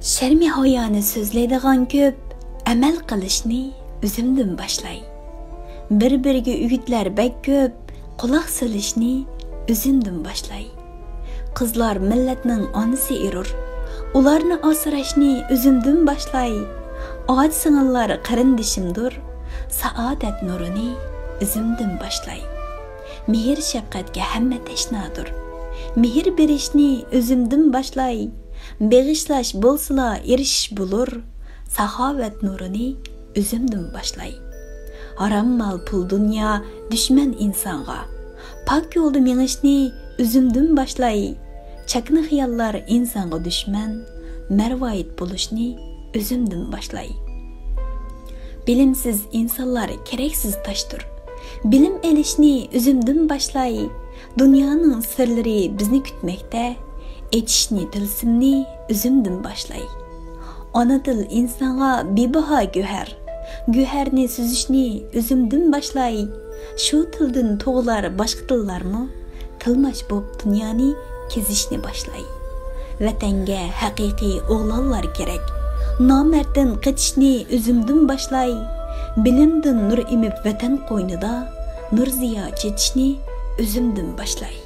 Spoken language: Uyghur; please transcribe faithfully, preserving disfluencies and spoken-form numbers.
شەرمى ھايانى سۆزلەيدىغان كۆپ، ئەمەل قىلىشنى ئۆزۈمدىن باشلاي. بىر-بىرىگە ئۈگۈتلەر بەك كۆپ، قۇلاق سېلىشنى ئۆزۈمدىن باشلاي. قىزلار مىللەتنىڭ ئانىسى ئېرۇر، ئۇلارنى ئاسراشنى ئۆزۈمدىن باشلاي. ئاچا-سىڭىللار قېرىندىشىمدۇر، سائادەت نۇرىنى ئۆزۈمدىن باشلاي. مېھىر-شەپقەتكە ھەممە تەشنادۇر، مېھىر بېرىشنى ئۆزۈمدىن باشلاي. بېغىشلاش بولسىلا ئېرىشىش بولۇر، ساخاۋەت نۇرىنى ئۆزۈمدىن باشلاي. ھارام مال پۇل دۇنيا دۈشمەن ئىنسانغا، پاك يولدا مېڭىشنى ئۆزۈمدىن باشلاي. چاكىنا خىياللار ئىنسانغا دۈشمەن، مەرۋايىت بولۇشنى ئۆزۈمدىن باشلاي. بىلىمسىز ئىنسانلار كېرەكسىز تاشتۇر، بىلىم ئېلىشنى ئۆزۈمدىن باشلاي. دۇنيانىڭ سىرلىرى بىزنى كۈتمەكتە، ئېچىشنى تىلسىمنى ئۆزۈمدىن باشلاي. ئانا تىل ئىنسانغا بىباھا گۆھەر، گۆھەرنى سۈزۈشنى ئۆزۈمدىن باشلاي. شۇ تىلدىن تۇغۇلار باشقا تىللارمۇ، تىلماچ بوپ دۇنيانى كېزىشنى باشلاي. ۋەتەنگە ھەقىقىي ئوغلانلار كېرەك، نامەردتىن قېچىشنى ئۆزۈمدىن باشلاي. بىلىمدىن نۇر ئېمىپ ۋەتەن قوينىدا، نۇر زىيا چېچىشنى ئۆزۈمدىن باشلاي.